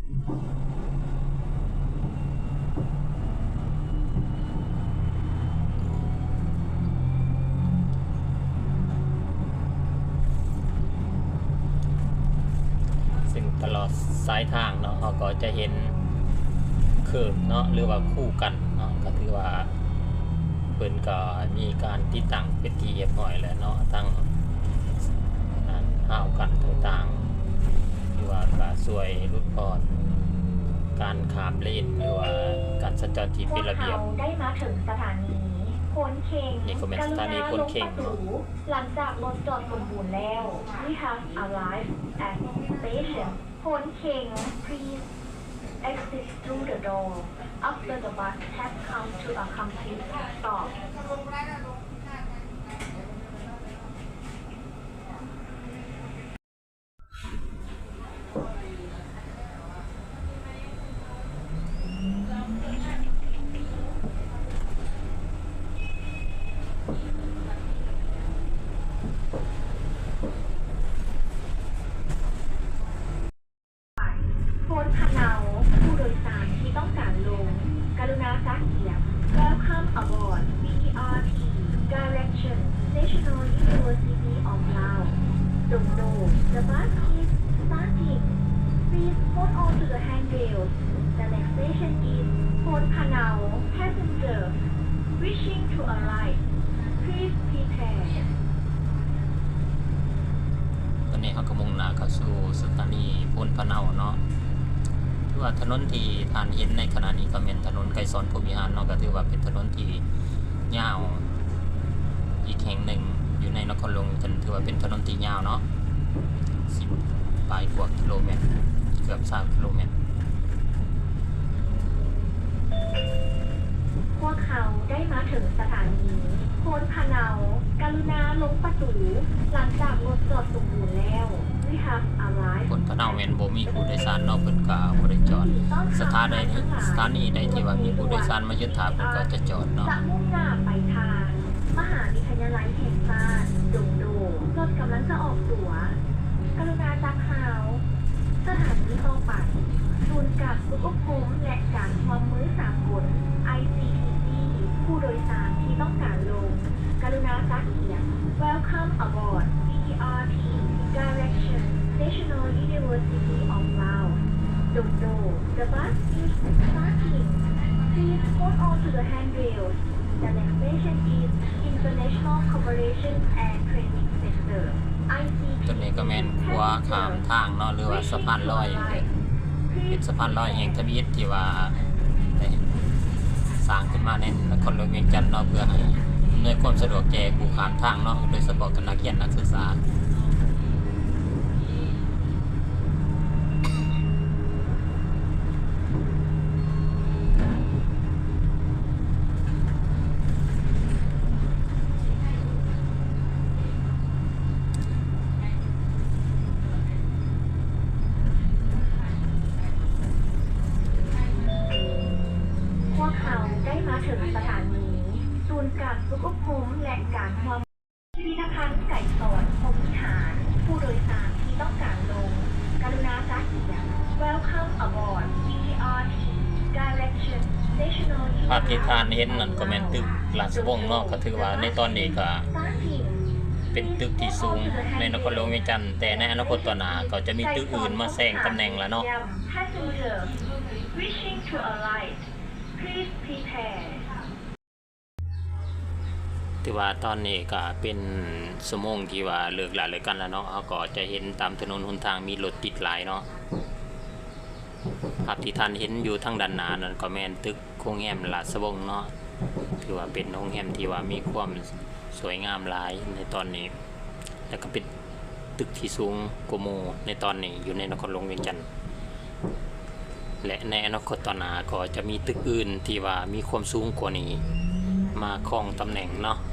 ຊຶ່ງຕະຫຼອດສາຍທາງເນາະ ເຮົາກໍຈະເຫັນເຄີກເນາະ ຫຼືວ່າຄູ່ກັນເນາະ ກໍຖືວ່າ ເພິ່ນກໍມີການຕິດຕັ້ງເປັນທີ່ຮຽບຮ້ອຍແລ້ວເນາະ ທັງອັນຮາວກັ້ນຕ່າງໆ ທີ່ວ່າກໍຊ່ວຍຫຼຸດຜ່ອນການຂ້າມເລນ ຫຼືວ່າການສັນຈອນທີ່ເປັນລະບຽບ. ພວກເຂົາໄດ້ມາເຖິງສະຖານີໂພນເຄັງ. ນີ້ກໍແມ່ນສະຖານີໂພນເຄັງເນາະ. ກະລຸນາລົງປະຕູຫຼັງຈາກລົດຈອດສົມບູນແລ້ວ. We have arrived at station Phone Kheng, please exit through the door after the bus has come to a complete stop. ໂພນພະເນົາ, ຜູ້ໂດຍສານທີ່ຕ້ອງການລົງ ກະລຸນາຈັດກຽມ Welcome aboard B R T Direction National University of Laos. Don't know the bus is starting. Please hold on to the handrails. The next station is Phone Phanao. Passenger wishing to alight, please prepare. ຕອນນີ້ເຮົາກໍມຸ່ງໜ້າເຂົ້າສູ່ສະຖານີໂພນພະເນົາເນາະ. ຖືວ່າຖະໜົນທີ່ທ່ານເຫັນໃນຂະນະນີ້ກໍແມ່ນຖະໜົນໄກສອນພົມວິຫານເນາະ, ກໍຖືວ່າເປັນຖະໜົນທີ່ຍາວອີກແຫ່ງໜຶ່ງຢູ່ໃນນະຄອນຫຼວງວຽງຈັນ, ຖືວ່າເປັນຖະໜົນທີ່ຍາວເນາະ, ສິບປາຍກວ່າກິໂລແມັດ, ເກືອບຊາວກິໂລແມັດ. ພວກເຂົາໄດ້ມາເຖິງສະຖານີໂພນພະເນົາ. ກະລຸນາລົງປະຕູຫຼັງຈາກລົດຈອດສົມບູນແລ້ວ. We have arrived. ໂພນພະເນົາແມ່ນບໍ່ມີຜູ້ໂດຍສານເນາະ, ເພິ່ນກໍບໍ່ໄດ້ຈອດ. ສະຖານໃດ, ສະຖານີໃດທີ່ວ່າມີຜູ້ໂດຍສານມາຢຸດຖ້າ ເພິ່ນກໍຈະຈອດເນາະ. ຈະມຸ່ງໜ້າໄປທາງມະຫາວິທະຍາໄລແຫ່ງຊາດດົງໂດ. ລົດກຳລັງຈະອອກຕົວ. ກະລຸນາຈັບຮາວ. ສະຖານີຕໍ່ໄປ ສູນກາງຝຶກອົບຮົມ ແລະ ການຮ່ວມມືສາກົນ ໄອຊີທີຊີ. ຜູ້ໂດຍສານທີ່ຕ້ອງການລົງ ກະລຸນາຈັດກຽມ Welcome aboard B R T Direction National University of Laos. Don't know the bus is starting. Please hold on to the handrails. The next station is International Cooperation and Training Center, I C T C. ຕົວນີ້ກໍແມ່ນຂົວຂ້າມທາງເນາະ ຫຼືວ່າສະພານລອຍ, ເປັນສະພານລອຍແຫ່ງທຳອິດທີ່ວ່າໄດ້ສ້າງຂຶ້ນມາໃນນະຄອນຫຼວງວຽງຈັນເນາະ ເພື່ອໃຫ້ອຳນວຍຄວາມສະດວກແກ່ຜູ້ຂ້າມທາງເນາະ, ໂດຍສະເພາະກັບນັກຮຽນນັກສຶກສາ. ພວກເຮົາໄດ້ມາເຖິງສະຖານີສູນກາງຝຶກອົບຮົມ ແລະ ການຮ່ວມ ພິພິທະພັນໄກສອນພົມວິຫານ. ຜູ້ໂດຍສານທີ່ຕ້ອງການລົງ ກະລຸນາຈັດກຽມ Welcome aboard B R T Direction National University. ພາບທີ່ທ່ານເຫັນນັ້ນກໍແມ່ນຕຶກລາຊະວົງເນາະ, ກໍຖືວ່າໃນຕອນນີ້ກໍເປັນຕຶກທີ່ສູງໃນນະຄອນຫຼວງວຽງຈັນ, ແຕ່ໃນອະນາຄົດຕໍ່ໜ້າກໍຈະມີຕຶກອື່ນມາແຊງຕຳແໜ່ງລະເນາະ. Passenger wishing to alight, please prepare. ຖືວ່າຕອນນີ້ກໍເປັນຊົ່ວໂມງທີ່ວ່າເລີກລາເລີກກັນແລ້ວເນາະ, ເຮົາກໍຈະເຫັນຕາມຖະໜົນຫົນທາງມີລົດຕິດຫຼາຍເນາະ. ພາບທີ່ທ່ານເຫັນຢູ່ທາງດ້ານໜ້ານັ້ນກໍແມ່ນຕຶກໂຮງແຮມລາຊະວົງເນາະ, ຖືວ່າເປັນໂຮງແຮມທີ່ວ່າມີຄວາມສວຍງາມຫຼາຍໃນຕອນນີ້. ແລ້ວກໍເປັນຕຶກທີ່ສູງກວ່າໝູ່ໃນຕອນນີ້ຢູ່ໃນນະຄອນຫຼວງວຽງຈັນ ແລະ ໃນອະນາຄົດຕໍ່ໜ້າກໍຈະມີຕຶກອື່ນທີ່ວ່າມີຄວາມສູງກວ່ານີ້ມາຄອງຕຳແໜ່ງເນາະ. ເ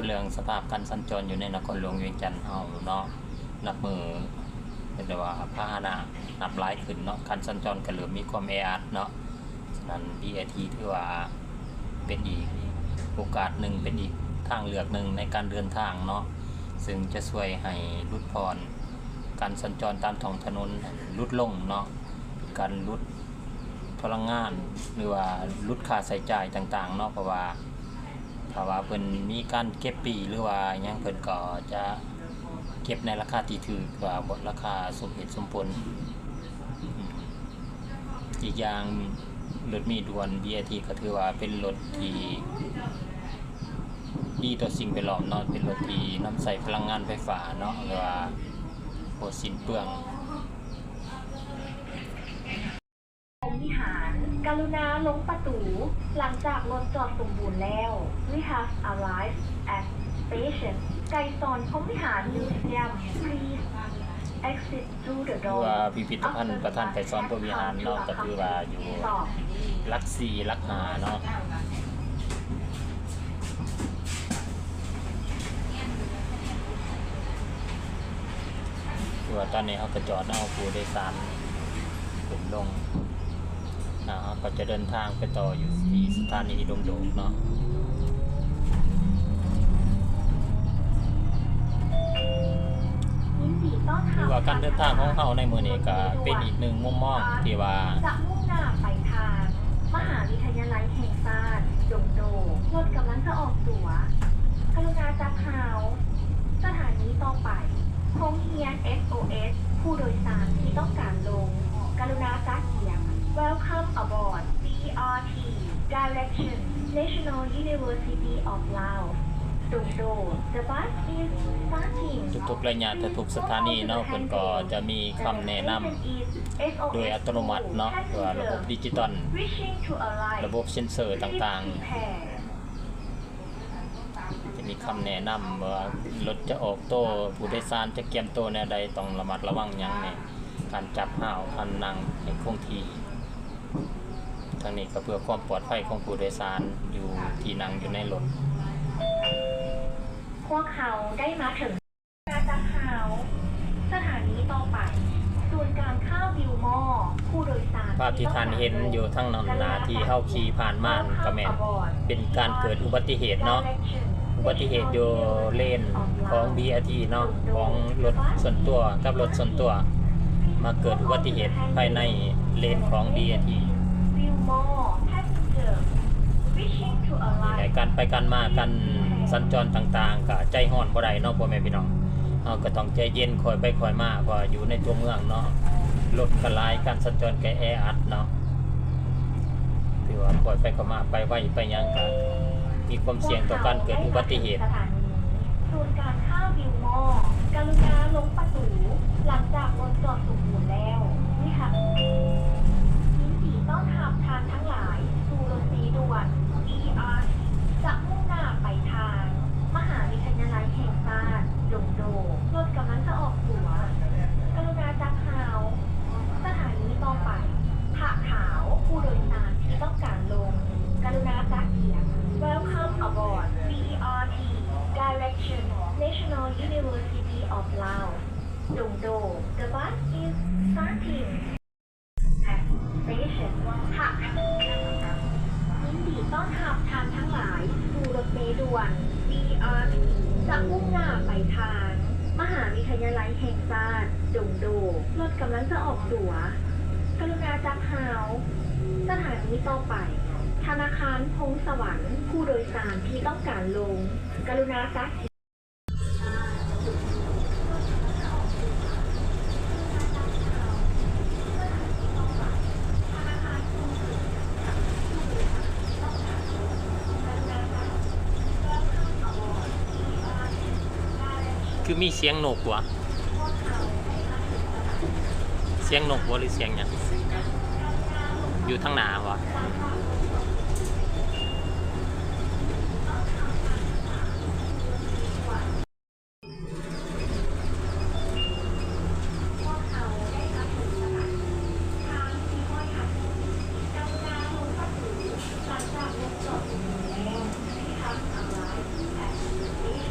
ເລື່ອງສະພາບການສັນຈອນຢູ່ໃນນະຄອນຫຼວງວຽງຈັນເຮົາເນາະ, ນັບມື້ເຫັນໄດ້ວ່າພາຫະນະນັບຫຼາຍຂຶ້ນເນາະ, ການສັນຈອນກໍເລີ່ມມີຄວາມແອອັດເນາະ. ສະນັ້ນ ບີ ອາ ທີ ຖືວ່າເປັນອີກໂອກາດໜຶ່ງ, ເປັນອີກທາງເລືອກໜຶ່ງໃນການເດີນທາງເນາະ, ເຊິ່ງຈະຊ່ວຍໃຫ້ຫຼຸດຜ່ອນການສັນຈອນຕາມທ້ອງຖະໜົນໃຫ້ຫຼຸດລົງເນາະ, ເປັນການຫຼຸດພະລັງງານ ຫຼືວ່າຫຼຸດຄ່າໃຊ້ຈ່າຍຕ່າງໆເນາະ, ເພາະວ່າ ຖ້າວ່າເພິ່ນມີການເກັບປີ້ ຫຼືວ່າຫຍັງ ເພິ່ນກໍຈະເກັບໃນລາຄາທີ່ຖືກກວ່າ ລາຄາສົມເຫດສົມຜົນ. ອີກຢ່າງ ລົດເມດ່ວນ ບີ ອາ ທີ ກໍຖືວ່າເປັນລົດທີ່ດີຕໍ່ສິ່ງແວດລ້ອມເນາະ, ເປັນລົດທີ່ນຳໃຊ້ພະລັງງານໄຟຟ້າເນາະ, ຫຼືວ່າບໍ່ສິ້ນເປືອງ. ພົມວິຫານ ກະລຸນາລົງປະຕູ ຫຼັງຈາກລົດຈອດສົມບູນແລ້ວ. We have arrived at station ໄກສອນພົມວິຫານ Museum. Please exit through the door ຫຼືວ່າພິພິທະພັນ ພະທານໄກສອນພົມວິຫານເນາະ, ກໍຖືວ່າຢູ່ຫຼັກສີ່ ຫຼັກຫ້າເນາະ. ຄືວ່າຕອນນີ້ເຮົາກໍຈອດເອົາຜູ້ໂດຍສານຂຶ້ນລົງ ແລ້ວເຮົາກໍຈະເດີນທາງໄປຕໍ່ຢູ່ທີ່ສະຖານີດົງໂດກເນາະ. ຍິນດີຕ້ອນຮັບ ຄືວ່າການເດີນທາງຂອງເຮົາໃນມື້ນີ້ກໍເປັນອີກໜຶ່ງມຸມມອງທີ່ວ່າ ຈະມຸ່ງໜ້າໄປທາງມະຫາວິທະຍາໄລແຫ່ງຊາດດົງໂດກ. ລົດກຳລັງຈະອອກຕົວ. ກະລຸນາຈັບຮາວ. ສະຖານີຕໍ່ໄປ ໂຮງຮຽນ ເອສ ໂອ ເອສ ຜູ້ໂດຍສານທີ່ຕ້ອງການລົງ ກະລຸນາຈັດກຽມ. Welcome aboard ບີ ອາ ທີ Direction National University of Laos ດົງໂດກ. The bus is starting. ທຸກໆໄລຍະ ທຸກໆສະຖານີເນາະ ເພິ່ນກໍຈະມີຄຳແນະນຳໂດຍອັດຕະໂນມັດເນາະ ຫຼືວ່າລະບົບດິຈິຕອນ ລະບົບເຊັນເຊີຕ່າງໆ ຈະມີຄຳແນະນຳວ່າລົດຈະອອກໂຕ ຜູ້ໂດຍສານຈະກຽມໂຕແນວໃດ ຕ້ອງລະມັດລະວັງຫຍັງແດ່ ການຈັບຮາວ ການນັ່ງໃຫ້ຄົງທີ່. ທັງນີ້ກໍເພື່ອຄວາມປອດໄພຂອງຜູ້ໂດຍສານຢູ່ທີ່ນັ່ງຢູ່ໃນລົດ. ພວກເຂົາໄດ້ມາເຖິງ ຈາກຮາວ. ສະຖານີຕໍ່ໄປ ສູນກາງຄ້າວິວມໍ. ຜູ້ໂດຍສານ ພາບທີ່ທ່ານເຫັນຢູ່ທາງນັ້ນນະ ທີ່ເຮົາຂີ່ຜ່ານມາ ກໍແມ່ນເປັນການເກີດອຸບັດຕິເຫດເນາະ, ອຸບັດຕິເຫດຢູ່ເລນຂອງ ບີ ອາ ທີ ເນາະ, ຂອງລົດສ່ວນຕົວກັບລົດສ່ວນຕົວ ມາເກີດອຸບັດຕິເຫດພາຍໃນເລນຂອງ ບີ ອາ ທີ ນີ້ແຫຼະ. ການໄປການມາ ການສັນຈອນຕ່າງໆ ກໍໃຈຮ້ອນບໍ່ໄດ້ເນາະ ພໍ່ແມ່ພີ່ນ້ອງ, ເຮົາກໍຕ້ອງໃຈເຢັນ ຄ່ອຍໄປຄ່ອຍມາ ເພາະວ່າຢູ່ໃນຕົວເມືອງເນາະ ລົດກໍຫຼາຍ ການສັນຈອນກໍແອອັດເນາະ. ຖືວ່າຄ່ອຍໄປຄ່ອຍມາ ໄປໄວໄປຫຍັງກໍມີຄວາມສ່ຽງຕໍ່ການເກີດອຸບັດຕິເຫດ. ສູນກາງຄ້າວິວມໍ ກະລຸນາລົງປະຕູ ຫຼັງຈາກລົດຈອດສົມບູນແລ້ວ. ຍິນດີຕ້ອນຮັບທ່ານທັງຫຼາຍສູ່ລົດເມດ່ວນ ບີ ອາ ຈະມຸ່ງໜ້າໄປທາງມະຫາວິທະຍາໄລແຫ່ງຊາດດົງໂດກ. ລົດກຳລັງຈະອອກຕົວ. ກະລຸນາຈັບຮາວ. ສະຖານີຕໍ່ໄປ ຜາຂາວ. ຜູ້ໂດຍສານທີ່ຕ້ອງການລົງ ກະລຸນາຈັດກຽມ. Welcome aboard ບີ ອາ ທີ Direction National University of Laos Dongdo. The bus is starting at station ຜາຂາວ. ຍິນດີຕ້ອນຮັບທ່ານທັງຫຼາຍສູ່ລົດເມດ່ວນ ບີ ອາ ທີ ຈະມຸ່ງໜ້າໄປທາງມະຫາວິທະຍາໄລແຫ່ງຊາດດົງໂດກ. ລົດກຳລັງຈະອອກຕົວ. ກະລຸນາຈັບຮາວ. ສະຖານີຕໍ່ໄປ ທະນາຄານພົງສະຫວັນ. ຜູ້ໂດຍສານທີ່ຕ້ອງການລົງ ກະລຸນາຈັດ ຄືມີສຽງນົກວະ? ສຽງນົກບໍ່ ຫຼືສຽງຫຍັງ? ຢູ່ທາງໜ້າວະ? ຫຼັງຈາກລົດຈອດຢູ່ນີ້ແລ້ວ We have arrived at the station.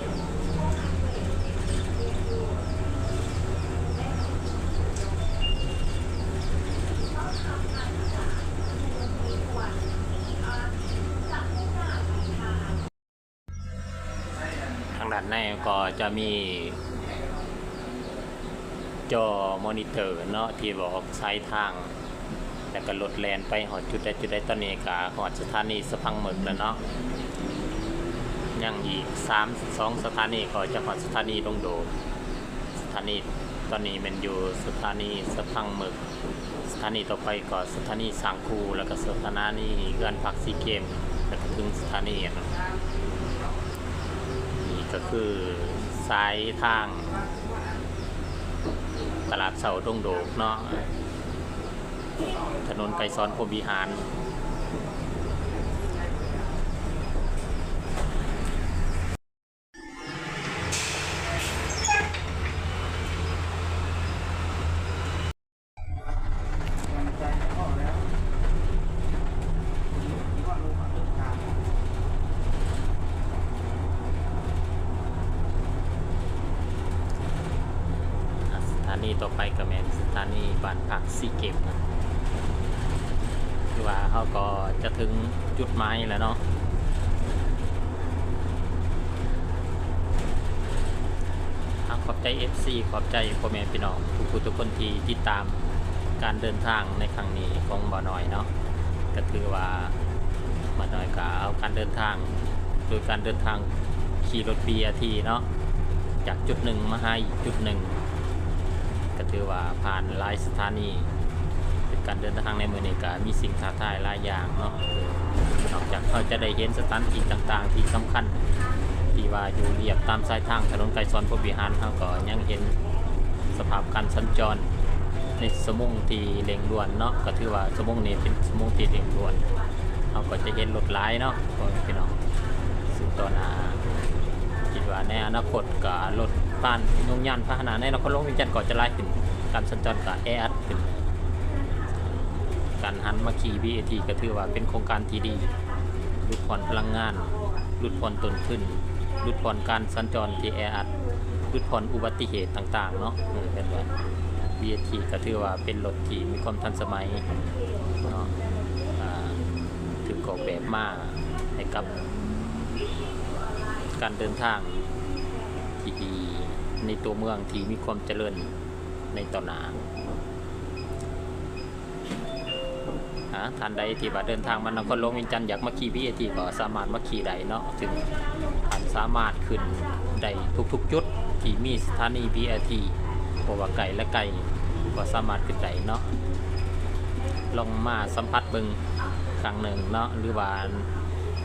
ດ້ານໃນກໍຈະມີຈໍມໍນິເຕີເນາະ ທີ່ບອກສາຍທາງ ແລ້ວກໍລົດແລ່ນໄປຮອດຈຸດໃດຈຸດໃດ. ຕອນນີ້ກໍຮອດສະຖານີສະພັງເໝິກແລ້ວເນາະ ຍັງອີກສາມ ສອງສະຖານີກໍຈະຮອດສະຖານີດົງໂດກ. ສະຖານີຕອນນີ້ແມ່ນຢູ່ສະຖານີສະພັງເໝິກ. ສະຖານີຕໍ່ໄປກໍສະຖານີສ້າງຄູ ແລ້ວກໍສະຖານີເຮືອນພັກຊີເກມ ແລ້ວກໍເຖິງສະຖານີອັນນັ້ນ. ນີ້ກໍຄືສາຍທາງຕະຫຼາດເຊົ້າດົງໂດກເນາະ ຖະໜົນໄກສອນພົມວິຫານ. ສະຖານີຕໍ່ໄປກໍແມ່ນສະຖານີບ້ານພັກຊີເກມ ຄືວ່າເຮົາກໍຈະເຖິງຈຸດໝາຍແລ້ວເນາະ. ອ່າ ຂອບໃຈເອັຟຊີ ຂອບໃຈພໍ່ແມ່ພີ່ນ້ອງທຸກຜູ້ທຸກຄົນທີ່ຕິດຕາມການເດີນທາງໃນຄັ້ງນີ້ຂອງບ່າວນ້ອຍເນາະ. ກໍຖືວ່າບ່າວນ້ອຍກໍເອົາການເດີນທາງ ໂດຍການເດີນທາງຂີ່ລົດບີອາທີເນາະ ຈາກຈຸດໜຶ່ງມາຫາອີກຈຸດໜຶ່ງ ກໍຖືວ່າຜ່ານຫຼາຍສະຖານີ. ເປັນການເດີນທາງໃນມື້ນີ້ກໍມີສິ່ງທ້າທາຍຫຼາຍຢ່າງເນາະ ນອກຈາກເຮົາຈະໄດ້ເຫັນສະຖານທີ່ຕ່າງໆທີ່ສຳຄັນ ທີ່ວ່າຢູ່ລຽບຕາມສາຍທາງຖະໜົນໄກສອນພົມວິຫານ, ເຮົາກໍຍັງເຫັນສະພາບການສັນຈອນໃນຊົ່ວໂມງທີ່ເລັ່ງດ່ວນເນາະ, ກໍຖືວ່າຊົ່ວໂມງນີ້ເປັນຊົ່ວໂມງທີ່ເລັ່ງດ່ວນ. ເຮົາກໍຈະເຫັນລົດຫຼາຍເນາະ ພໍ່ແມ່ພີ່ນ້ອງ, ຊຶ່ງຕໍ່ໜ້າຄິດວ່າໃນອະນາຄົດກໍລົດຜ່ານ ຍົງຍານພາຫະນະໃນນະຄອນຫຼວງວຽງຈັນກໍຈະຫຼາຍຂຶ້ນ, ການສັນຈອນກໍແອອັດຂຶ້ນ. ການຫັນມາຂີ່ບີເອທີກໍຖືວ່າເປັນໂຄງການທີ່ດີ, ຫຼຸດຜ່ອນພະລັງງານ, ຫຼຸດຜ່ອນຕົ້ນທຶນ, ຫຼຸດຜ່ອນການສັນຈອນທີ່ແອອັດ, ຫຼຸດຜ່ອນອຸບັດຕິເຫດຕ່າງໆເນາະ. ເອີ ເຫັນວ່າບີເອທີກໍຖືວ່າເປັນລົດທີ່ມີຄວາມທັນສະໄໝເນາະ, ອ່າ ຖືກອອກແບບມາໃຫ້ກັບການເດີນທາງທີ່ດີໃນຕົວເມືອງທີ່ມີຄວາມຈະເລີນໃນຕໍ່ໜ້າ. ອາ ທ່ານໃດທີ່ວ່າເດີນທາງມານະຄອນຫຼວງວຽງຈັນ ຢາກມາຂີ່ບີເອທີ ກໍສາມາດມາຂີ່ໄດ້ເນາະ, ຊຶ່ງທ່ານສາມາດຂຶ້ນໄດ້ທຸກໆຈຸດທີ່ມີສະຖານີບີເອທີ ບໍ່ວ່າໃກ້ ແລະ ໄກ ກໍສາມາດຂຶ້ນໄດ້ເນາະ. ລອງມາສຳຜັດເບິ່ງຄັ້ງໜຶ່ງເນາະ ຫຼືວ່າ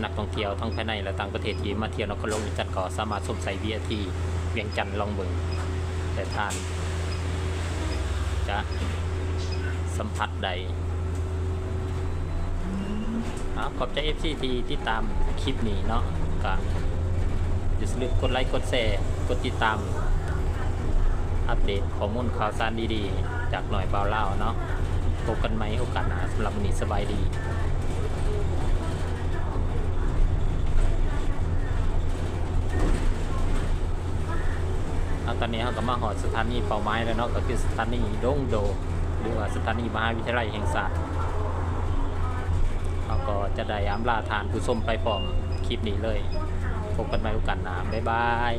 ນັກທ່ອງທ່ຽວທັງພາຍໃນ ແລະ ຕ່າງປະເທດທີ່ມາທ່ຽວນະຄອນຫຼວງວຽງຈັນ ກໍສາມາດຊົມໃຊ້ບີເອທີວຽງຈັນລອງເບິ່ງ ແຕ່ທ່ານຈະສຳຜັດໄດ້. ອາ ຂອບໃຈເອັຟຊີທີ່ຕິດຕາມຄລິບນີ້ເນາະ, ກະຢ່າລືມກົດໄລ ກົດແຊ ກົດຕິດຕາມ ອັບເດດຂໍ້ມູນຂ່າວສານດີໆຈາກນ້ອຍບ່າວລາວເນາະ. ພົບກັນໃໝ່ໂອກາດໜ້າ, ສຳລັບມື້ນີ້ສະບາຍດີ. ອາ ຕອນນີ້ເຮົາກໍມາຮອດສະຖານີເປົ້າໝາຍແລ້ວເນາະ, ກໍຄືສະຖານີດົງໂດກ ຫຼືວ່າສະຖານີມະຫາວິທະຍາໄລແຫ່ງຊາດ. ເຮົາກໍຈະໄດ້ອຳລາທ່ານຜູ້ຊົມໄປພ້ອມຄລິບນີ້ເລີຍ. ພົບກັນໃໝ່ໂອກາດໜ້າ. ບາຍບາຍ.